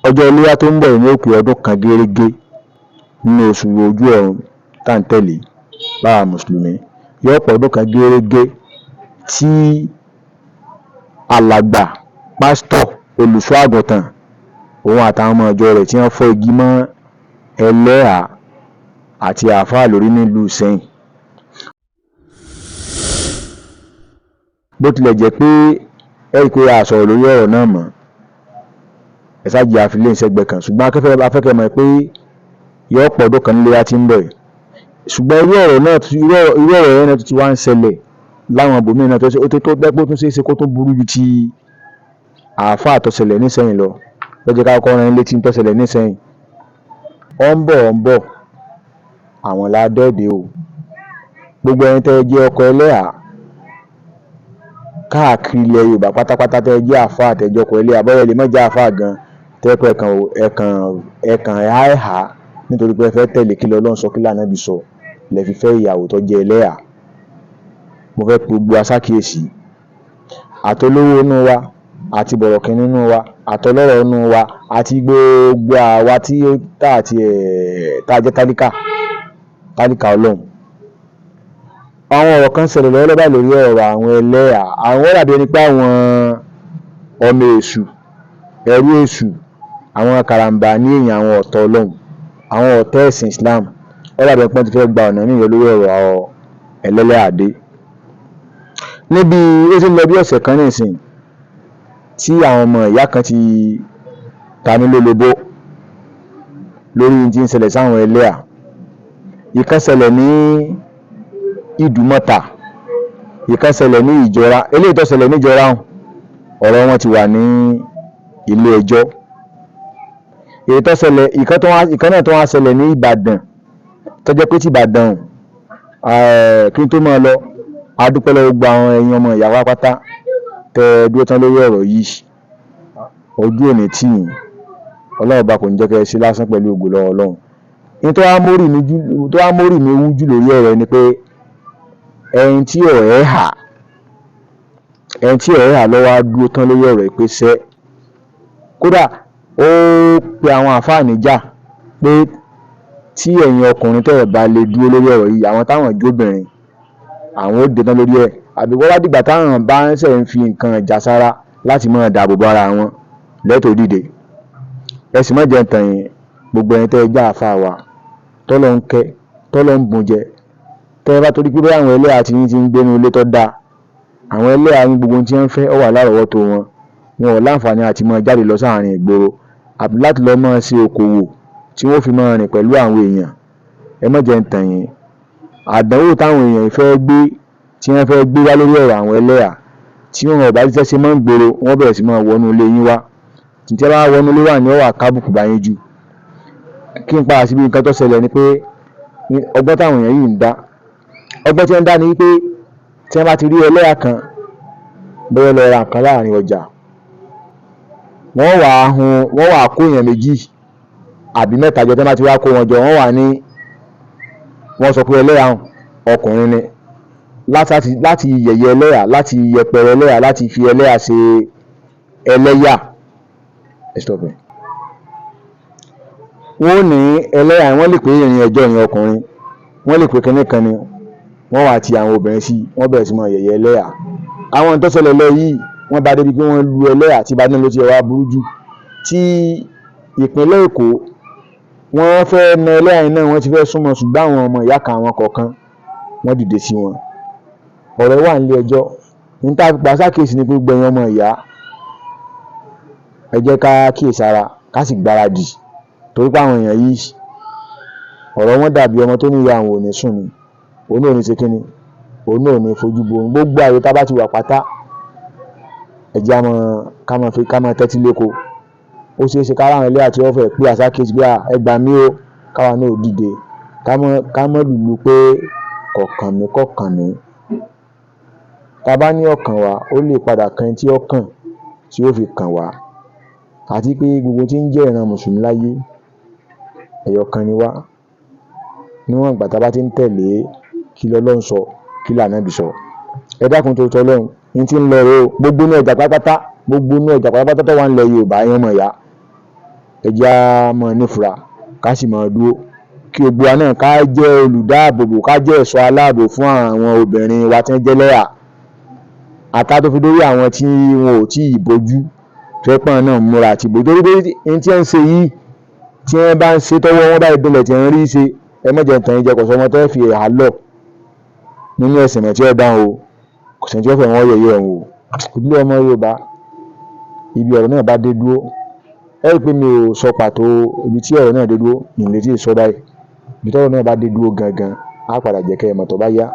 Ọjọ́ iléyá tó ń bọ̀ yìí ní ó pé ọdún kan gérégé nínú oṣù ojú ọ̀run tá à ń tẹ̀lé láwa mùsùlùmí. Yóò pé ọdún kan gérégé tí alàgbà pásítọ̀ olùṣọ́ àgùntàn òun àtàwọn ọmọ ìjọ rẹ̀ tí wọ́n fọ́ igi mọ́ ẹlẹ́hàá àti àáfàá lórí nílùú Ìsẹ́yìn. Bó tilẹ̀ jẹ́ pé ẹ rí i pé a sọ̀rọ̀ lórí ọ̀rọ̀ náà mọ́, ẹ ṣáà jẹ́ a fi léyìí sẹ́gbẹ̀ẹ́ kan, ṣùgbọ́n a fẹ́ kẹ́ mọ̀ pé yóò pọ̀ ọdún kan níléyá tí ń bọ̀ yìí. Ṣùgbọ́n irú ọ̀rọ̀ náà, irú ọ̀rọ̀ yẹn náà ti wá ń ṣẹlẹ̀ láwọn ibòmíì náà tó tó pé ó tún ṣeé ṣe kó tún burú ju ti àáfàá tó ṣẹlẹ̀ nísẹ̀yìn lọ. Ló jẹ́ ká kọ́kọ́ rán yín létí tó ṣẹlẹ̀ nísẹ̀yìn. Ó ń bọ̀, ó ń bọ̀, àwọn là á dẹ́ẹ̀dẹ̀ o. Gbogbo ẹ̀yin tẹ́ ẹ jẹ́ ọkọ ẹlẹ́hàá káàkiri ilẹ̀ Yorùbá pátápátá, tẹ́ ẹ jẹ́ àáfàá, tẹ́ ẹ jẹ́ ọkọ ẹlẹ́hàá, bóyá ẹ lè má jẹ́ àáfàá gan, tẹ́ ẹ pé ẹ̀kàn ẹ̀kàn ẹ̀kàn ẹ̀há nítorí pé ẹ fẹ́ tẹ̀lé kí l'Ọlọ́run sọ, kí l'Ànábì sọ, lẹ fi fẹ́ ìyàwó tó jẹ́ ẹlẹ́hàá. Mo fẹ́ pe gbogbo wa sákìyèsí, àtolówó inú wa, àti bọ̀rọ̀kìnní inú wa, àtọlọ́rọ̀ inú wa, àti gbogbo àwa tí tá àti ẹ̀ tá a jẹ́ tálíkà, tálíkà Ọlọ́run. Àwọn ọ̀rọ̀ kan ṣẹlẹ̀ lọ́wọ́lọ́wọ́ báyìí lórí ọ̀rọ̀ àwọn ẹlẹ́hàá. Àwọn ó dàbí ẹni pé àwọn ọmọ èṣù, ẹrú èṣù, àwọn karambání èèyàn, àwọn ọ̀tá Ọlọ́run, àwọn ọ̀tá ẹ̀sìn Islam, ó dàbí ẹni pé wọ́n ti fẹ́ gba ọ̀nà míì yọ lórí ọ̀rọ̀ ẹlẹ́lẹ́hàá dé. Níbi ó ti ń lọ bí ọ̀sẹ̀ kan nísìnyí tí àwọn ọmọ ìyá kan ti ta mí lólobó lórí ohun tí ń ṣẹlẹ̀ sáwọn ẹlẹ́hàá. Ìkan ṣẹlẹ̀ ní Ìdúmọ̀tà, ìkan ṣẹlẹ̀ ní Ìjọra. Eléyìí tó ṣẹlẹ̀ ní Ìjọra, ọ̀rọ̀ wọn ti wà ní ilé ẹjọ́. Èyí tó ṣẹlẹ̀, ìkan náà tó wá ṣẹlẹ̀ ní Ìbàdàn, tó jẹ́ pé tí Ìbàdàn, kí n tó máa lọ, a dúpẹ́ lọ́wọ́ gbogbo àwọn ẹ̀yin ọmọ ìyá wa pátá tẹ́ ẹ dúró tán lórí ọ̀rọ̀ yìí. Ojú ò ní tì yín, Ọlọ́run ọba kò ní jẹ́ kẹ́ ẹ ṣe lásán pẹ̀lú ògo lọ́wọ́ Ọlọ́run. Ní tó wá mórí mi jú, tó wá mórí mi wú jù lórí ọ̀rọ̀ ni pé ẹni tí ọ̀rẹ́ hà, ẹni tí ọ̀rẹ́ hà ló wá dúró tán lórí ọ̀rọ̀ yìí pé ṣẹ́. Kódà ó pe àwọn àáfàá níjà pé tí ẹ̀yin ọkùnrin tẹ́ ẹ̀ bá lè dúró lórí ọ̀rọ̀ yìí, àwọn táwọn jóbìnrin, àwọn ó dé tán lórí ẹ̀. Àbí kó wá dìgbà táwọn bá ń ṣẹ̀ ń fi nǹkan ìjà sára láti máa dáàbò bo ara wọn lẹ́tọ̀ọ́ dìde. Ẹ sì má jẹ́ n tàn yín, gbogbo ẹ̀yin tẹ́ ẹ jẹ́ àáfàá wa, tọ́lọ́run kẹ́, tọ́lọ́run bùn jẹ, tẹ́ ẹ bá torí pé bóyá àwọn ẹlẹ́hàá tí yín ti ń gbénú ilé tó dáa, àwọn ẹlẹ́hàá yín, gbogbo ohun tí wọ́n ń fẹ́ ó wà lárọ̀ọ́wọ́tó wọn, wọn ò láǹfààní àti máa jáde lọ sáàrin ìgboro àbí láti lọ máa ṣe okòwò tí wọ́n fi máa rìn pẹ̀lú àwọn èèyàn. Ẹ má jẹ́ n tàn yín, àdánwò táwọn èèyàn fẹ́ gbé, tí wọ́n fẹ́ gbé wá lórí ọ̀rọ̀ àwọn ẹlẹ́hàá, tí wọn ò bá ríṣẹ́ ṣe mọ́ ń gboro, wọ́n bẹ̀rẹ̀ sí máa wọnú ilé yín wá. Tí wọ́n bá wọnú ilé wá ní ó wá kábùkù bá yín jù. Kí n padà síbi nǹkan tó ṣẹlẹ̀ ni pé ọgbọ́n táwọn èèyàn yìí ń dá, ọgbọ́n tí wọ́n ń dá ni wípé tí wọ́n bá ti rí ẹlẹ́hàá kan, bóyá ó lọ ra nǹkan láàrin ọjà, wọ́n wàá hun, wọ́n wàá kó èèyàn méjì àbí mẹ́ta jọ. Tí wọ́n bá ti wá kó wọn jọ, wọ́n wà ní wọ́n sọ pé ẹlẹ́hàá ọkùnrin ni, láti yẹ̀yẹ́ ẹlẹ́hàá, láti yẹpẹrẹ ẹlẹ́hàá, láti fi ẹlẹ́hàá ṣe ẹlẹ́yà. Ẹ stop ẹ̀. Wọ́n ò ní ẹlẹ́hàá, wọ́n lè pé ìrìn ẹjọ́ ìyẹn ọkùnrin, wọ́n lè pé kinní kan ni, wọ́n wá ti àwọn obìnrin sí, wọ́n bẹ̀rẹ̀ sí máa yẹ̀yẹ́ ẹlẹ́hàá. Àwọn tó ṣẹlẹ̀ lọ yìí, wọ́n bá débi pé wọ́n lu ẹlẹ́hàá. Tí Ìbàdàn ló ti wá burú jù. Tí ìpínlẹ̀ Èkó, wọ́n fẹ́ na ẹlẹ́hàá yìí náà, wọ́n ti fẹ́ súnmọ́, ṣùgbọ́n àwọn ọmọ ìyá kan, àwọn kọ̀ọ̀kan, wọ́n dìde sí wọn. Ọ̀rọ̀ wà nílé ẹjọ́. Ní tá a fi pa sákìyèsí ni pé gbogbo ẹ̀yin ọmọ ìyá, ẹ jẹ́ ká kíyèsára, ká sì gbáradì, torí pé àwọn èèyàn yìí, ọ̀rọ̀ wọn dàbí ọmọ tó ní ìyá àwọn ò ní sùn ni, òun náà ò ní ṣe kínni, òun náà ò ní fojú bo òun. Gbogbo àyè tá a bá ti wà pátá, ẹ jẹ́ á máa ká máa fi ká máa tẹ́tí léko. Ó ṣeé ṣe ká ráwọn ẹlẹ́hàá tí wọ́n fẹ́ pé àsákìyèsí pé ẹ gbà mí o, káwa náà ò dìde, ká mọ́ lùlù pé kọ̀ọ̀kan mi kọ̀ọ̀kan mi. Tá a bá ní ọ̀kàn wá, ó lè padà kan ẹni tí ó kàn tí ó fi kàn wá. Àti pé gbogbo tí ń jẹ́ ìran mùsùlùmí láyé, ẹyọ kan ni wá, níwọ̀n ìgbà tá a bá ti ń tẹ̀lé kí l'Ọlọ́run sọ, kí l'Ànábì sọ. Ẹ dákun torí t'Ọlọ́run, ní tí ń lọ rèé o. Gbogbo inú ọjà pátápátá, gbogbo inú ọjà pátápátá tó wà nílẹ̀ Yorùbá, ẹ̀yin ọmọ ìyá, Ẹ jẹ́ á máa nífura, ká sì máa dúró, kí gbogbo wa náà ká jẹ́ olùdáàbòbò, ká jẹ́ ẹ̀ṣọ́ aláàbò fún àwọn obìnrin wa tí wọ́n jẹ́ lẹ́hà àká, tó fi dórí àwọn tí wọn ò tíì bójú, tó jẹ́ pé àwọn náà ń múra àti bójú, torí pé n tí wọ́n ń ṣe yìí, tí wọ́n bá ń ṣe, tọ́wọ́ wọn báyìí dúnlẹ̀ tí wọ́n ń rí ṣe, ẹ má jẹ́ n tàn yín jẹ, kò sọ́mọ tẹ́ fi ẹ̀há lọ̀ nínú ẹ̀sìn mọ́ tí ó dáhùn o. Kò sẹ́ni tí ó fẹ́ wọ́n yẹ̀yẹ́ òun o. Ojúlówó ọmọ Yorùbá, ibi ọ̀rọ̀ náà bá dé dúró, ẹ rí i pé mi ò sọ pàtó ibi tí ọ̀rọ̀ náà dé dúró, mi ò lè tíì sọ báyìí. Ibi tọ́rọ̀ náà bá dé dúró gangan, á padà jẹ́ kẹ́ ẹ mọ̀ tó bá yá.